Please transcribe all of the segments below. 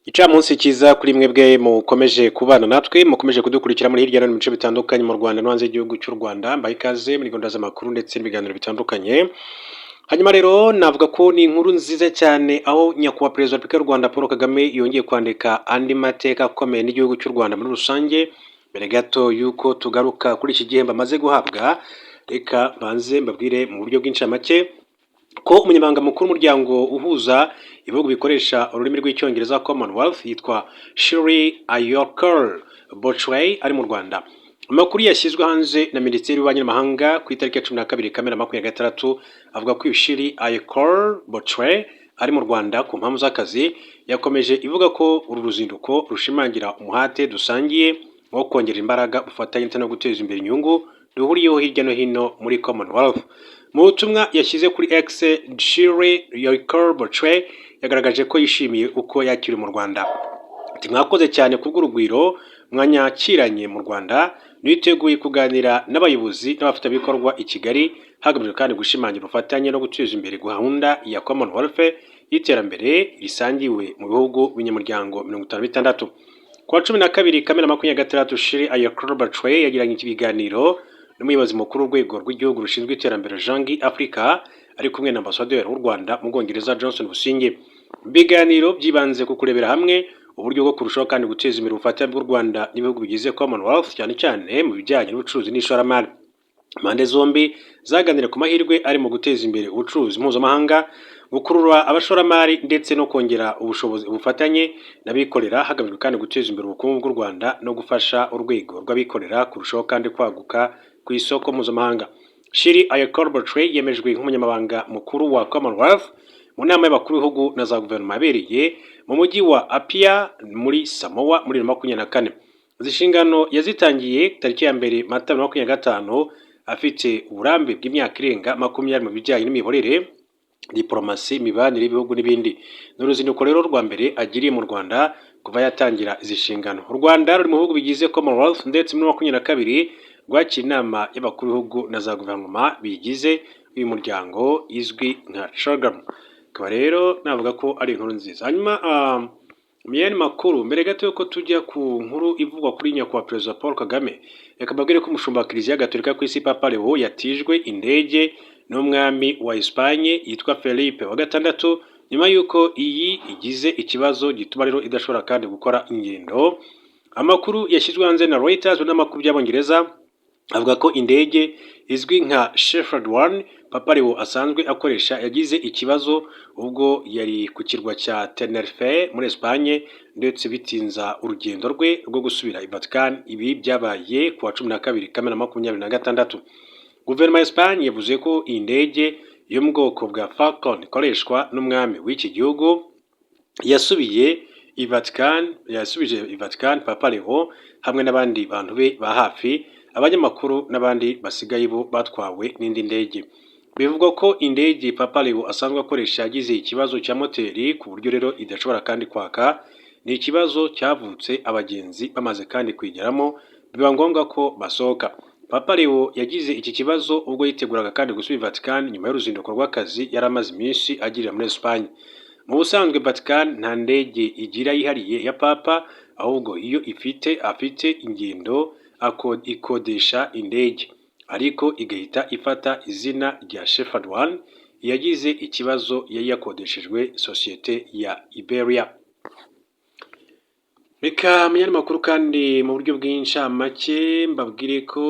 Igicamunsi cyiza kuri mwebwe mukomeje kubana natwe, mukomeje kudukurikira muri hirya no hino mu bice bitandukanye mu Rwanda no hanze y'igihugu cy'u Rwanda. Mbaha ikaze muri gahunda z'amakuru ndetse n'ibiganiro bitandukanye. Hanyuma rero navuga ko ni inkuru nziza cyane, aho Nyakubahwa Perezida wa Repubulika y'u Rwanda Paul Kagame yongeye kwandika andi mateka akomeye n'igihugu cy'u Rwanda muri rusange. Mbere gato y'uko tugaruka kuri iki gihembo amaze guhabwa, reka mbanze mbabwire mu buryo bw'incamake ko Umunyamabanga Mukuru w'umuryango uhuza ibihugu bikoresha ururimi rw'Icyongereza, Commonwealth, yitwa Shirley Ayorkor Botchwey, ari mu Rwanda. Amakuru yashyizwe hanze na Minisiteri y'Ububanyi n'Amahanga ku itariki ya 12 Kamena 2026 avuga ko uyu Shirley Ayorkor Botchwey ari mu Rwanda ku mpamvu z'akazi. Yakomeje ivuga ko uru ruzinduko rushimangira umuhate dusangiye wo kongera imbaraga ubufatanye ndetse no guteza imbere inyungu duhuriyeho hirya no hino muri Commonwealth. Mu butumwa yashyize kuri X, Shirley Ayorkor Botchwey yagaragaje ko yishimiye uko yakiriwe mu Rwanda. Ati: "Mwakoze cyane kubw'urugwiro mwanyakiranye mu Rwanda. Niteguye kuganira n'abayobozi n'abafatanyabikorwa i Kigali, hagamijwe kandi gushimangira ubufatanye no guteza imbere gahunda ya Commonwealth y'iterambere risangiwe mu bihugu binyamuryango 56." Ku wa 12 Kamena 2026, Shirley Ayorkor Botchwey yagiranye ibiganiro n'Umuyobozi Mukuru w'Urwego rw'Igihugu rushinzwe Iterambere, Jean Guy Afrika, ari kumwe na Ambasaderi w'u Rwanda mu Bwongereza, Johnson Busingye. Ibiganiro byibanze ku kurebera hamwe uburyo bwo kurushaho kandi guteza imbere ubufatanye bw'u Rwanda n'ibihugu bigize Commonwealth, cyane cyane mu bijyanye n'ubucuruzi n'ishoramari. Impande zombi zaganiriye ku mahirwe ari mu guteza imbere ubucuruzi mpuzamahanga, gukurura abashoramari ndetse no kongera ubushobozi ubufatanye n'abikorera, hagamijwe kandi guteza imbere ubukungu bw'u Rwanda no gufasha urwego rw'abikorera kurushaho kandi kwaguka ku isoko mpuzamahanga. Shirley Ayorkor Botchwey yemejwe nk'umunyamabanga mukuru wa Commonwealth mu nama y'abakuru b'ibihugu na za guverinoma yabereye mu mujyi wa Apia muri Samoa muri 2024. Izi nshingano yazitangiye tariki ya 1 Mata 2025. Afite uburambe bw'imyaka irenga 20 mu bijyanye n'imiyoborere, diporomasi, imibanire y'ibihugu n'ibindi. Ni uruzinduko rero rwa mbere agiriye mu Rwanda kuva yatangira izi nshingano. U Rwanda ruri mu bihugu bigize Commonwealth, ndetse muri 22 rwakira inama y'abakuru b'ibihugu na za guverinoma bigize uyu muryango izwi nka CHOGM. Akaba rero navuga ko ari inkuru nziza. Hanyuma mu yandi makuru, mbere gato yuko tujya ku nkuru ivugwa kuri Nyakubahwa Perezida Paul Kagame, reka mbabwire ko umushumba wa Kiliziya Gatolika ku isi, Papa Leo, yatijwe indege n'umwami wa Espagne yitwa Felipe wa gatandatu, nyuma y'uko iyi igize ikibazo gituma rero idashobora kandi gukora ingendo. Amakuru yashyizwe hanze na Reuters n'amakuru by'Abongereza avuga ko indege izwi nka Shepherd One Papa Leo asanzwe akoresha yagize ikibazo ubwo yari ku kirwa cya Tenerife muri Espagne, ndetse bitinza urugendo rwe rwo gusubira i Vatican. Ibi byabaye ku wa 12 Kamena 2026. Guverinoma ya Espagne yavuze ko iyi ndege yo mu bwoko bwa Falcon ikoreshwa n'umwami w'iki gihugu yasubiye i Vatican, yasubije i Vatican Papa Leo hamwe n'abandi bantu be ba hafi, abanyamakuru n'abandi basigaye bo batwawe n'indi ndege. Bivugwa ko indege Papa Leo asanzwe akoresha yagize ikibazo cya moteri, ku buryo rero idashobora kandi kwaka. Ni ikibazo cyavutse abagenzi bamaze kandi kuyigeramo, biba ngombwa ko basohoka. Papa Leo yagize iki kibazo ubwo yiteguraga kandi gusubira i Vatican nyuma y'uruzinduko rw'akazi yari amaze iminsi agirira muri Espagne. Mu busanzwe Vatican nta ndege igira yihariye ya Papa, ahubwo iyo afite ingendo ikodesha indege, ariko igahita ifata izina rya Shepherd One. Yagize ikibazo yari yakodeshejwe sosiyete ya Iberia. Reka mu yandi makuru kandi mu buryo bw'incamake mbabwire ko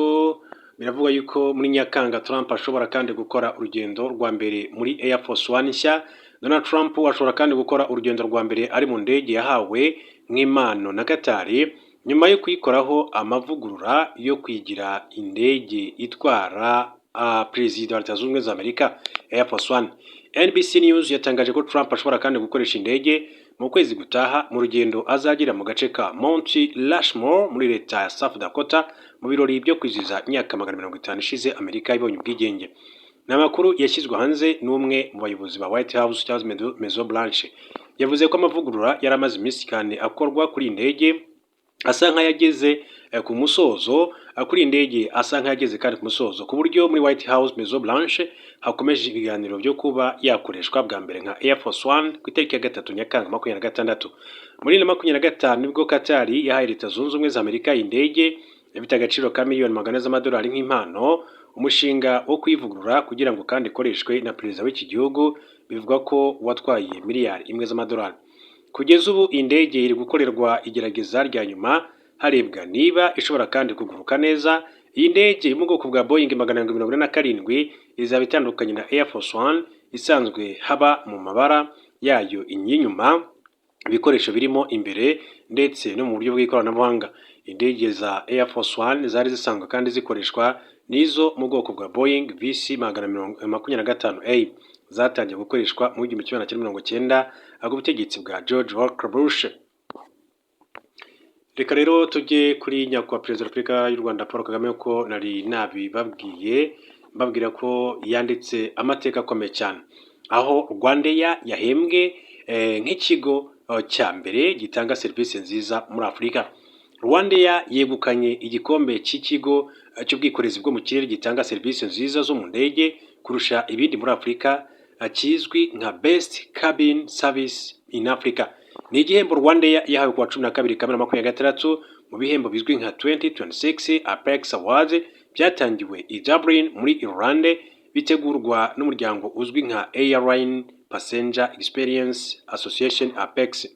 biravuga yuko muri Nyakanga Trump ashobora kandi gukora urugendo rwa mbere muri Air Force One nshya. Donald Trump ashobora kandi gukora urugendo rwa mbere ari mu ndege yahawe nk'impano na Qatar, nyuma yo kuyikoraho amavugurura yo kwigira indege itwara Perezida wa Leta Zunze Ubumwe za Amerika, Air Force One. NBC News yatangaje ko Trump ashobora kandi gukoresha indege mu kwezi gutaha mu rugendo azagira mu gace ka Mount Rushmore muri leta ya South Dakota, mu birori byo kwizihiza imyaka 150 ishize Amerika ibonye ubwigenge. Ni amakuru yashyizwe hanze n'umwe mu bayobozi ba White House cyangwa Maison Blanche. Yavuze ko amavugurura yari amaze iminsi cyane akorwa kuri iyi ndege asa nk'ayageze ku musozo, kuri iyi ndege asa nk'ayageze kandi ku musozo, ku buryo muri White House, Maison Blanche, Hakomeje ibiganiro byo kuba yakoreshwa bwa mbere nka Air Force One ku itariki ya 3 Nyakanga 26. Muri 2025 nibwo Qatar yahaye Leta Zunze Ubumwe za Amerika indege ifite agaciro ka miliyoni 400 z'amadolari nk'impano, umushinga wo kuyivugurura kugira ngo kandi ikoreshwe na perezida w'iki gihugu bivugwa ko watwaye miliyari 1 z'amadolari. Kugeza ubu iyi ndege iri gukorerwa igerageza rya nyuma, harebwa niba ishobora kandi kuguruka neza. Iyi ndege yo mu bwoko bwa Boeing 747 izaba itandukanye na Air Force One isanzwe, haba mu mabara yayo y'inyuma, ibikoresho birimo imbere ndetse no mu buryo bw'ikoranabuhanga. Indege za Air Force One zari zisanzwe kandi zikoreshwa n'izo mu bwoko bwa Boeing VC 125 A, zatangiye gukoreshwa mu 1990 ku butegetsi bwa George Walker Bush. Reka rero tujye kuri nyakubahwa Perezida wa Repubulika y'u Rwanda Paul Kagame, ko nari nabibabwiye, mbabwira ko yanditse amateka akomeye cyane, aho RwandAir yahembwe nk'ikigo cya mbere gitanga serivisi nziza muri Afurika. RwandAir yegukanye igikombe cy'ikigo cy'ubwikorezi bwo mu kirere gitanga serivisi nziza zo mu ndege kurusha ibindi muri Afurika, kizwi nka Best Cabin Service in Africa. Ni igihembo RwandAir yahawe ku wa 12 Kamena 26 mu bihembo bizwi nka 2026 Apex Awards, byatangiwe i Dublin muri Ireland, bitegurwa n'umuryango uzwi nka Airline Passenger Experience Association, Apex.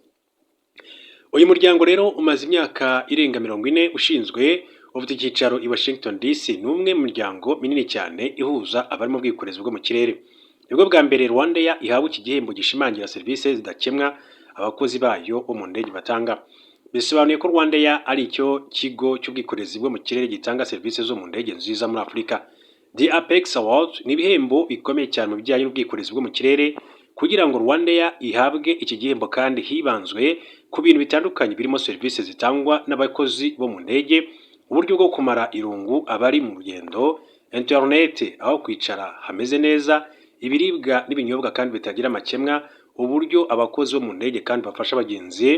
Uyu muryango rero umaze imyaka irenga 40 ushinzwe, ufite icyicaro i Washington DC, ni umwe mu miryango minini cyane ihuza abari mu bwikorezi bwo mu kirere. Nibwo bwa mbere RwandAir ihawe iki gihembo gishimangira serivisi zidakemwa abakozi bayo bo mu ndege batanga. Bisobanuye ko RwandAir ari cyo kigo cy'ubwikorezi bwo mu kirere gitanga serivisi zo mu ndege nziza muri Afurika. The Apex Awards ni ibihembo bikomeye cyane mu bijyanye n'ubwikorezi bwo mu kirere. Kugira ngo RwandAir ihabwe iki gihembo kandi hibanzwe ku bintu bitandukanye, birimo serivisi zitangwa n'abakozi bo mu ndege, uburyo bwo kumara irungu abari mu rugendo, interineti, aho kwicara hameze neza, ibiribwa n'ibinyobwa kandi bitagira amakemwa, uburyo abakozi bo mu ndege kandi bafasha abagenzi,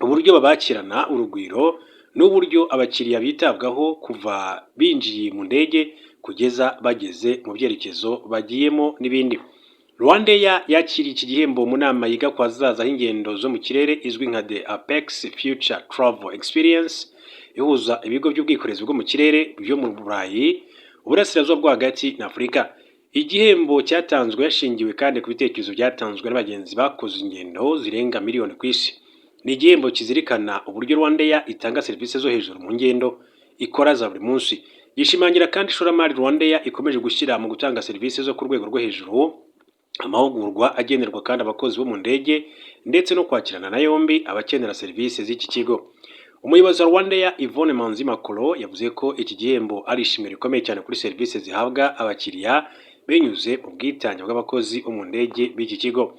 uburyo babakirana urugwiro n'uburyo abakiriya bitabwaho kuva binjiye mu ndege kugeza bageze mu byerekezo bagiyemo n'ibindi. RwandAir yakiriye iki gihembo mu nama yiga ku hazaza h'ingendo zo mu kirere izwi nka The Apex Future Travel Experience, ihuza ibigo by'ubwikorezi bwo mu kirere byo mu Burayi, Uburasirazuba bwo Hagati na Afurika. Igihembo cyatanzwe hashingiwe kandi ku bitekerezo byatanzwe n'abagenzi bakoze ingendo zirenga miliyoni ku isi. Ni igihembo kizirikana uburyo RwandAir itanga serivisi zo hejuru mu ngendo ikora za buri munsi. Gishimangira kandi ishoramari RwandAir ikomeje gushyira mu gutanga serivisi zo ku rwego rwo hejuru, amahugurwa agenerwa kandi abakozi bo mu ndege ndetse no kwakirana na yombi abakenera serivisi z'iki kigo. Umuyobozi wa RwandAir, Yvonne Manzi Makolo, yavuze ko iki gihembo ari ishimwe rikomeye cyane kuri serivisi zihabwa abakiriya binyuze mu bwitange bw'abakozi bo mu ndege b'iki kigo.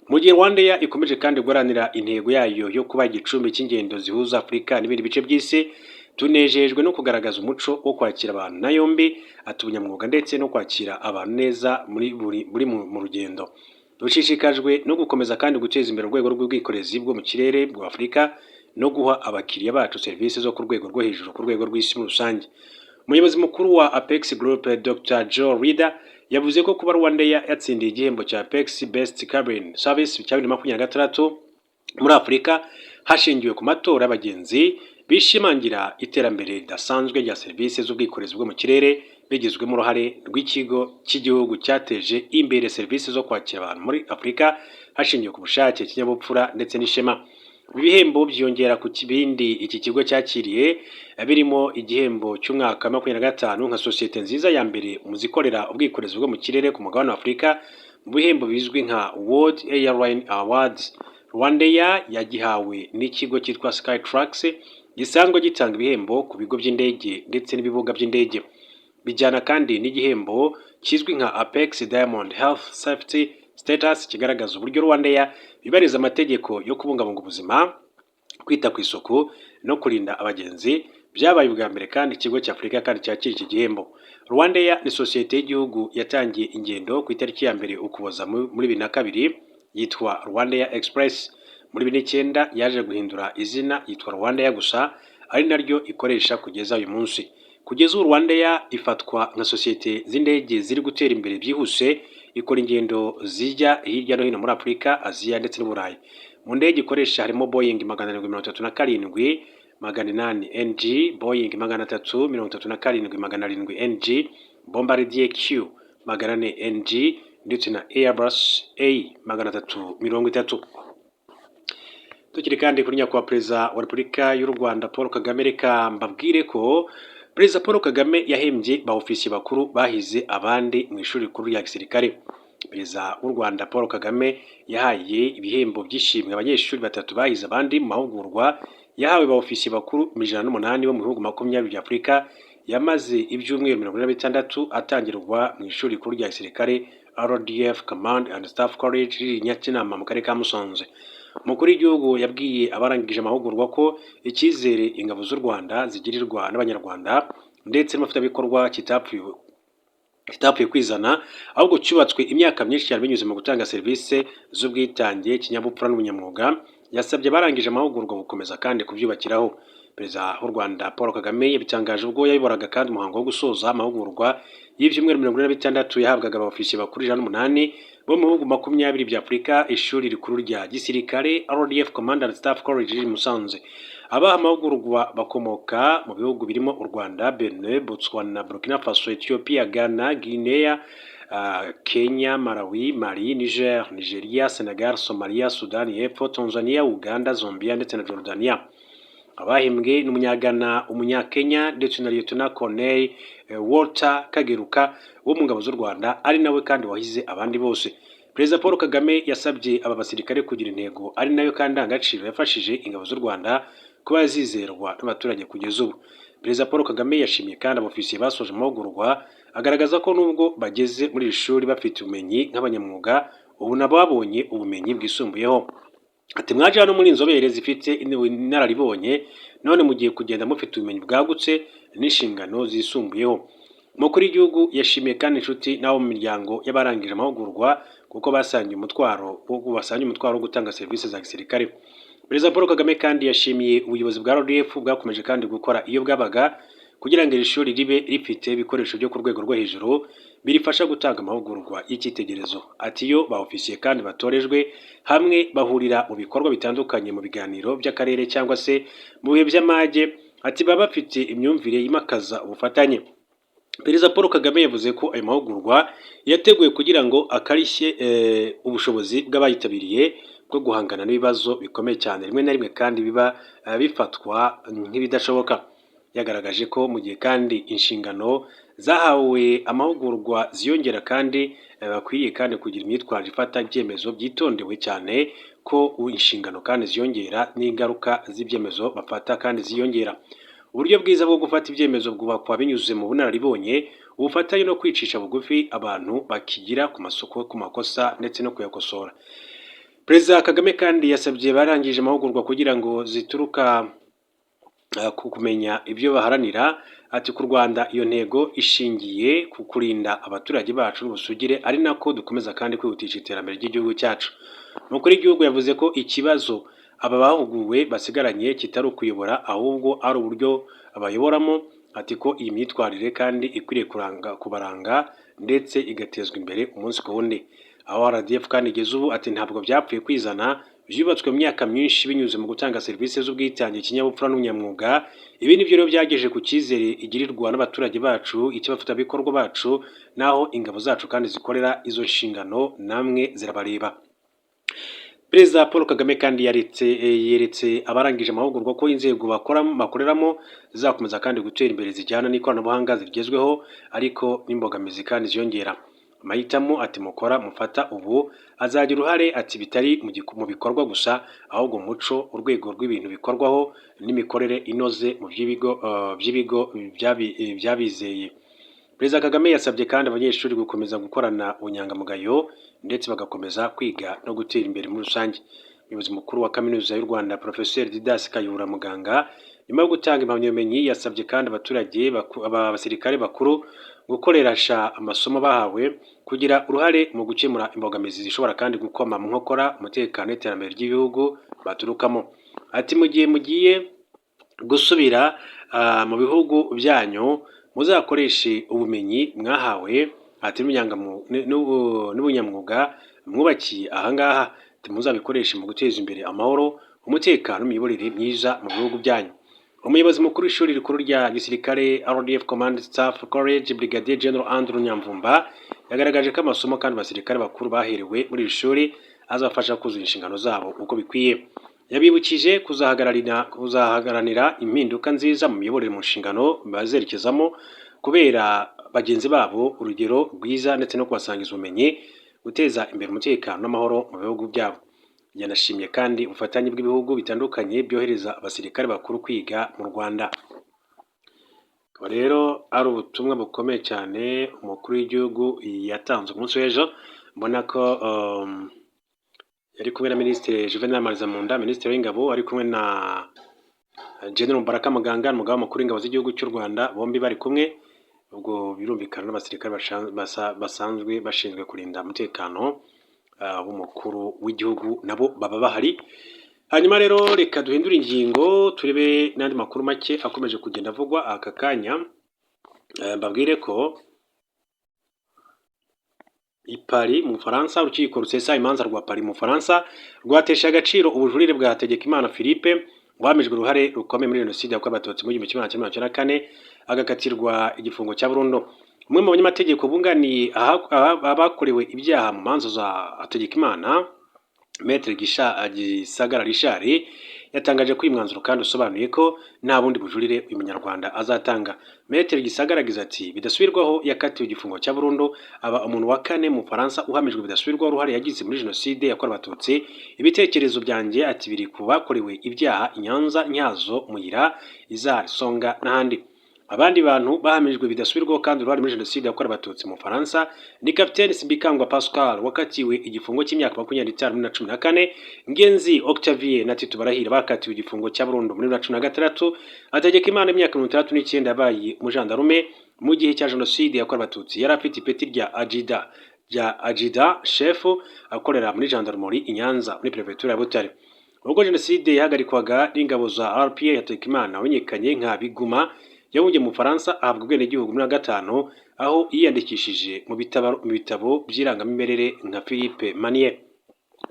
Mu gihe RwandAir ikomeje kandi guharanira intego yayo yo kuba igicumbi cy'ingendo zihuza Afurika n'ibindi bice by'isi, tunejejwe no kugaragaza umuco wo kwakira abantu na yombi, ati ubunyamwuga ndetse no kwakira abantu neza muri buri buri mu rugendo. Dushishikajwe no gukomeza kandi guteza imbere urwego rw'ubwikorezi bwo mu kirere bwa Afurika no guha abakiriya bacu serivisi zo ku rwego rwo hejuru ku rwego rw'isi muri rusange. Umuyobozi mukuru wa Apex Group, Dr Joe Reader, yavuze ko kuba RwandAir yatsindiye igihembo cya Apex Best Cabin Service cya 2026 muri Afurika hashingiwe ku matora y'abagenzi, bishimangira iterambere ridasanzwe rya serivisi z'ubwikorezi bwo mu kirere bigizwemo uruhare rw'ikigo cy'igihugu cyateje imbere serivisi zo kwakira abantu muri Afurika hashingiwe ku bushake, ikinyabupfura ndetse n'ishema. Ibi bihembo byiyongera ku bindi iki kigo cyakiriye, birimo igihembo cy'umwaka wa 25 nka sosiyete nziza ya mbere mu zikorera ubwikorezi bwo mu kirere ku mugabane wa Afurika mu bihembo bizwi nka World Airline Awards. RwandAir yagihawe n'ikigo cyitwa Skytrax gisanzwe gitanga ibihembo ku bigo by'indege ndetse n'ibibuga by'indege. Bijyana kandi n'igihembo kizwi nka Apex Diamond Health Safety Status, kigaragaza uburyo RwandAir yubahiriza amategeko yo kubungabunga ubuzima, kwita ku isuku no kurinda abagenzi. Byabaye ubwa mbere kandi ikigo cya Afurika kandi cyakira iki gihembo. RwandAir ni sosiyete y'igihugu yatangiye ingendo ku itariki ya 1 Ukuboza muri 2002, yitwa RwandAir Express. Muri 2009 yaje guhindura izina yitwa RwandAir gusa, ari naryo ikoresha kugeza uyu munsi. Kugeza ubu RwandAir ifatwa nka sosiyete z'indege ziri gutera imbere byihuse, ikora ingendo zijya hirya no hino muri Afurika, Aziya ndetse n'Uburayi. Mu ndege ikoresha harimo Boeing 737-800 NG, Boeing 337-700 NG, Bombardier Q 400 NG ndetse na Airbus A 330. Tukiri kandi kuri nyakubahwa Perezida wa Repubulika y'u Rwanda Paul Kagame, reka mbabwire ko Perezida Paul Kagame yahembye ba ofisiye bakuru bahize abandi mu ishuri rikuru rya gisirikare. Perezida w'u Rwanda Paul Kagame yahaye ibihembo by'ishimwe abanyeshuri batatu bahize abandi mu mahugurwa yahawe ba ofisiye bakuru 108 bo mu bihugu 20 bya Afurika, yamaze ibyumweru 46 atangirwa mu ishuri rikuru rya gisirikare RDF Command and Staff College riri i Nyakinama mu karere ka Musanze. Umukuru w'igihugu yabwiye abarangije amahugurwa ko icyizere ingabo z'u Rwanda zigirirwa n'Abanyarwanda ndetse n'abafatanyabikorwa kitapfuye kwizana, ahubwo cyubatswe imyaka myinshi cyane binyuze mu gutanga serivisi z'ubwitange, ikinyabupfura n'ubunyamwuga. Yasabye abarangije amahugurwa gukomeza kandi kubyubakiraho. Perezida w'u Rwanda Paul Kagame yabitangaje ubwo yayoboraga kandi umuhango wo gusoza amahugurwa y'ibyumweru 46 yahabwaga abofisiye bakuru 108 bo mu bihugu 20 bya Afurika, ishuri rikuru rya gisirikare RDF Command and Staff College riri i Musanze. Abaha amahugurwa bakomoka mu bihugu birimo u Rwanda, Benin, Botswana, Burkina Faso, Ethiopia, Ghana, Guinea, Kenya, Malawi, Mali, Niger, Nigeria, Senegal, Somalia, Sudani y'Epfo, Tanzania, Uganda, Zambia ndetse na Jordania. Abahembwe n'Umunyagana, Umunyakenya ndetse na Lieutenant Colonel Walter Kageruka wo mu ngabo z'u Rwanda, ari nawe kandi wahize abandi bose. Perezida Paul Kagame yasabye aba basirikare kugira intego, ari nayo kandi ndangagaciro yafashije ingabo z'u Rwanda kuba zizerwa n'abaturage kugeza ubu. Perezida Paul Kagame yashimiye kandi abofisiye basoje amahugurwa, agaragaza ko nubwo bageze muri iri shuri bafite ubumenyi nk'abanyamwuga, ubu nabo babonye ubumenyi bwisumbuyeho. Ati: "Mwaje hano muri inzobere zifite inararibonye, none mugiye kugenda mufite ubumenyi bwagutse n'inshingano zisumbuyeho." Umukuru w'igihugu yashimiye kandi inshuti n'abo mu miryango y'abarangije amahugurwa kuko basangiye umutwaro wo gutanga serivisi za gisirikare. Perezida Paul Kagame kandi yashimiye ubuyobozi bwa RDF bwakomeje kandi gukora iyo bwabaga kugira ngo iri shuri ribe rifite ibikoresho byo ku rwego rwo hejuru birifasha gutanga amahugurwa y'icyitegererezo. Ati: "Iyo ba ofisiye kandi batorejwe hamwe, bahurira mu bikorwa bitandukanye, mu biganiro by'akarere cyangwa se mu bihe by'amage." Ati: "Baba bafite imyumvire yimakaza ubufatanye." Perezida Paul Kagame yavuze ko ayo mahugurwa yateguwe kugira ngo akarishye ubushobozi bw'abayitabiriye bwo guhangana n'ibibazo bikomeye cyane, rimwe na rimwe kandi biba bifatwa nk'ibidashoboka. Yagaragaje ko mu gihe kandi inshingano zahawe amahugurwa ziyongera, kandi bakwiriye kandi kugira imyitwarire ifata ibyemezo byitondewe cyane, ko inshingano kandi ziyongera n'ingaruka z'ibyemezo bafata kandi ziyongera. Uburyo bwiza bwo gufata ibyemezo bwubakwa binyuze mu bunararibonye, ubufatanye no kwicisha bugufi abantu bakigira ku masoko, ku makosa ndetse no kuyakosora. Perezida Kagame kandi yasabye barangije amahugurwa kugira ngo zituruka ku kumenya ibyo baharanira. Ati: "Ku Rwanda, iyo ntego ishingiye ku kurinda abaturage bacu n'ubusugire, ari nako dukomeza kandi kwihutisha iterambere ry'igihugu cyacu." Umukuru w'igihugu yavuze ko ikibazo aba bahuguwe basigaranye kitari ukuyobora, ahubwo ari uburyo bayoboramo. Ati ko iyi myitwarire kandi ikwiriye kuranga kubaranga ndetse igatezwa imbere umunsi ku wundi. Aho RDF kandi igeze ubu, ati ntabwo byapfuye kwizana, byubatswe mu myaka myinshi binyuze mu gutanga serivisi z'ubwitange, ikinyabupfura n'ubunyamwuga. Ibi nibyo rero byagejeje ku cyizere igirirwa n'abaturage bacu, icy'abafatanyabikorwa bacu n'aho ingabo zacu kandi zikorera. Izo nshingano namwe zirabareba. Perezida Paul Kagame kandi yeretse abarangije amahugurwa ko inzego bakoreramo zizakomeza kandi gutera imbere zijyana n'ikoranabuhanga zigezweho, ariko n'imbogamizi kandi ziyongera. Amahitamo, ati, mukora mufata ubu azagira uruhare, ati bitari mu bikorwa gusa, ahubwo mu muco, urwego rw'ibintu bikorwaho n'imikorere inoze mu by'ibigo byabizeye. Perezida Kagame yasabye kandi abanyeshuri gukomeza gukorana ubunyangamugayo ndetse bagakomeza kwiga no gutera imbere muri rusange. Umuyobozi mukuru wa Kaminuza y'u Rwanda, Professeur Didas Kayihura Muganga, nyuma yo gutanga impamyabumenyi yasabye kandi abaturage, abasirikare bakuru gukoresha amasomo bahawe, kugira uruhare mu gukemura imbogamizi zishobora kandi gukoma mu nkokora umutekano n'iterambere ry'ibihugu baturukamo. Ati: "Mu gihe mugiye gusubira mu bihugu byanyu, Muzakoreshe ubumenyi mwahawe, ati, n'ubunyamwuga mwubakiye ahangaha, ati, muzabikoreshe mu guteza imbere amahoro, umutekano n'imiyoborere myiza mu bihugu byanyu. Umuyobozi mukuru w'ishuri rikuru rya gisirikare RDF Command Staff College, Brigadier General Andrew Nyamvumba, yagaragaje ko amasomo kandi abasirikare bakuru baherewe muri iri shuri azabafasha kuzuza inshingano zabo uko bikwiye. Yabibukije kuzaharanira impinduka nziza mu miyoborere mu nshingano bazerekezamo, kubera bagenzi babo urugero rwiza ndetse no kubasangiza ubumenyi, guteza imbere umutekano n'amahoro mu bihugu byabo. Yanashimye kandi ubufatanye bw'ibihugu bitandukanye byohereza abasirikare bakuru kwiga mu Rwanda. Akaba rero ari ubutumwa bukomeye cyane umukuru w'igihugu yatanze ku munsi w'ejo. Mbona ko yari kumwe na Minisitiri Juvenal Marizamunda, Minisitiri w'Ingabo, ari kumwe na General Mubaraka Muganga, umugaba mukuru w'ingabo z'igihugu cy'u Rwanda. Bombi bari kumwe, ubwo birumvikana n'abasirikare basanzwe bashinzwe kurinda umutekano w'umukuru w'igihugu nabo baba bahari. Hanyuma rero reka duhindure ingingo, turebe n'andi makuru make akomeje kugenda avugwa aka kanya. Mbabwire ko i Paris mu Bufaransa, urukiko rusesa imanza rwa Paris mu Bufaransa rwatesha agaciro ubujurire bwa Hategekimana Philippe, wahamijwe uruhare rukomeye muri jenoside yakorewe Abatutsi mu 1994, agakatirwa igifungo cya burundu. Umwe mu banyamategeko bunganiye abakorewe ibyaha mu manza za Hategekimana, Maître Gisagara Richard, yatangaje ko uyu mwanzuro kandi usobanuye ko nta bundi bujurire uyu munyarwanda azatanga. Maître Gisagara agize ati: "Bidasubirwaho yakatiwe igifungo cya burundu, aba umuntu wa kane mu Bufaransa uhamijwe bidasubirwaho uruhare yagize muri jenoside yakorewe Abatutsi. Ibitekerezo byanjye," ati, "biri ku bakorewe ibyaha i Nyanza, Ntyazo, Muyira, Izari, Songa n'ahandi." Abandi bantu bahamijwe bidasubirwaho kandi uruhare muri jenoside yakorewe Abatutsi mu Bufaransa ni Capitaine Simbikangwa Pascal, wakatiwe igifungo cy'imyaka 25 muri 2014, Ngenzi Octavien na Tito Barahira bakatiwe igifungo cya burundu muri 2016. Hategekimana, imyaka 69, yabaye umujandarume mu gihe cya jenoside yakorewe Abatutsi. Yari afite ipeti rya adjudant chef, akorera muri gendarmerie i Nyanza muri préfecture ya Butare. Ubwo jenoside yahagarikwaga n'ingabo za RPA, Hategekimana wamenyekanye nka Biguma yahungiye mu Bufaransa, ahabwa ubwenegihugu muri gatanu, aho yiyandikishije mu bitabo by'irangamimerere nka Philippe Manier.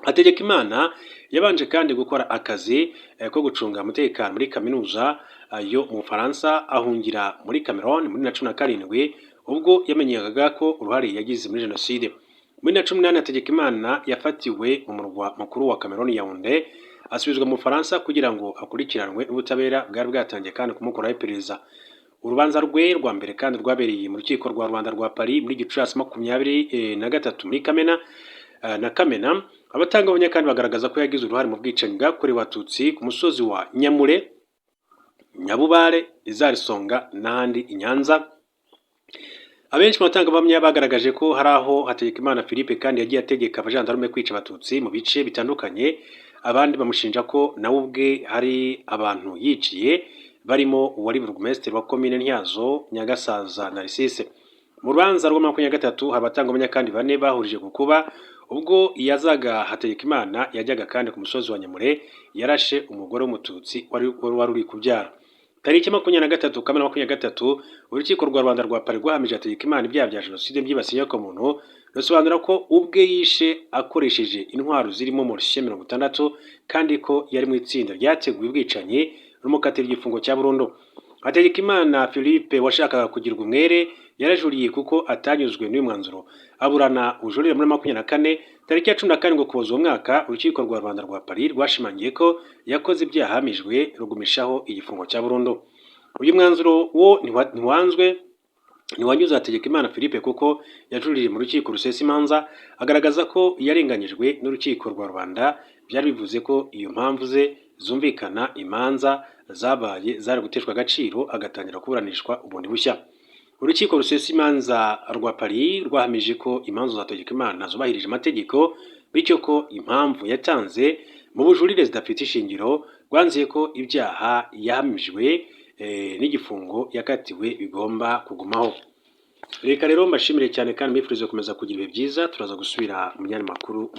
Hategekimana yabanje kandi gukora akazi ko gucunga umutekano muri kaminuza yo mu Bufaransa, ahungira muri Cameroon muri 2017 ubwo yamenyekaga ko uruhare yagize muri jenoside. Muri 2018 Hategekimana yafatiwe mu murwa mukuru wa Cameroon, Yaoundé, asubizwa mu Bufaransa kugira ngo akurikiranwe n'ubutabera bwari bwatangiye kandi kumukoraho iperereza. Urubanza rwe rwa mbere kandi rwabereye mu rukiko rwa rubanda rwa Paris muri Gicurasi 23 muri Kamena na Kamena. Abatangabuhamya kandi bagaragaza ko yagize uruhare mu bwicanyi bwakorewe Abatutsi ku musozi wa Nyamure, Nyabubare, Izarisonga n'ahandi i Nyanza. Abenshi mu batangabuhamya bagaragaje ko hari aho Hategekimana Philippe kandi yagiye ategeka abajandarume kwica Abatutsi mu bice bitandukanye. Abandi bamushinja ko nawe ubwe hari abantu yiciye, barimo uwari burugumesitiri wa komine Ntyazo, Nyagasaza Narcisse. Mu rubanza rwa 23 hari abatangabuhamya kandi bane bahurije ku kuba ubwo yazaga Hategekimana yajyaga kandi ku musozi wa Nyamure, yarashe umugore w'Umututsi wari uri kubyara. Tariki 23 Kamena 23, urukiko rwa rubanda rwa Paris rwahamije Hategekimana ibyaha bya jenoside byibasiye inyokomuntu, rusobanura ko ubwe yishe akoresheje intwaro zirimo mortier 60, kandi ko yari mu itsinda ryateguye ubwicanyi, rumukatira igifungo cya burundu. Hategekimana Philippe washakaga kugirwa umwere yarajuriye kuko atanyuzwe n'uyu mwanzuro, aburana ubujurire muri 24. Tariki ya 17 Ukuboza uwo mwaka, urukiko rwa rubanda rwa Paris rwashimangiye ko yakoze ibyaha ahamijwe, rugumishaho igifungo cya burundu. Uyu mwanzuro wo ntiwanzwe, ntiwanyuze Hategekimana Philippe, kuko yajuririye mu rukiko rusesa imanza, agaragaza ko yarenganyijwe n'urukiko rwa rubanda. Byari bivuze ko iyo mpamvu ze zumvikana, imanza zabaye zari guteshwa agaciro, agatangira kuburanishwa ubundi bushya. Urukiko rusesa imanza rwa Paris rwahamije ko imanza za Hategekimana zubahirije amategeko, bityo ko impamvu yatanze mu bujurire zidafite ishingiro. Rwanzuye ko ibyaha yahamijwe n'igifungo yakatiwe bigomba kugumaho. Reka rero mbashimire cyane kandi mbifurize gukomeza kugira ibihe byiza. Turaza gusubira mu yandi makuru.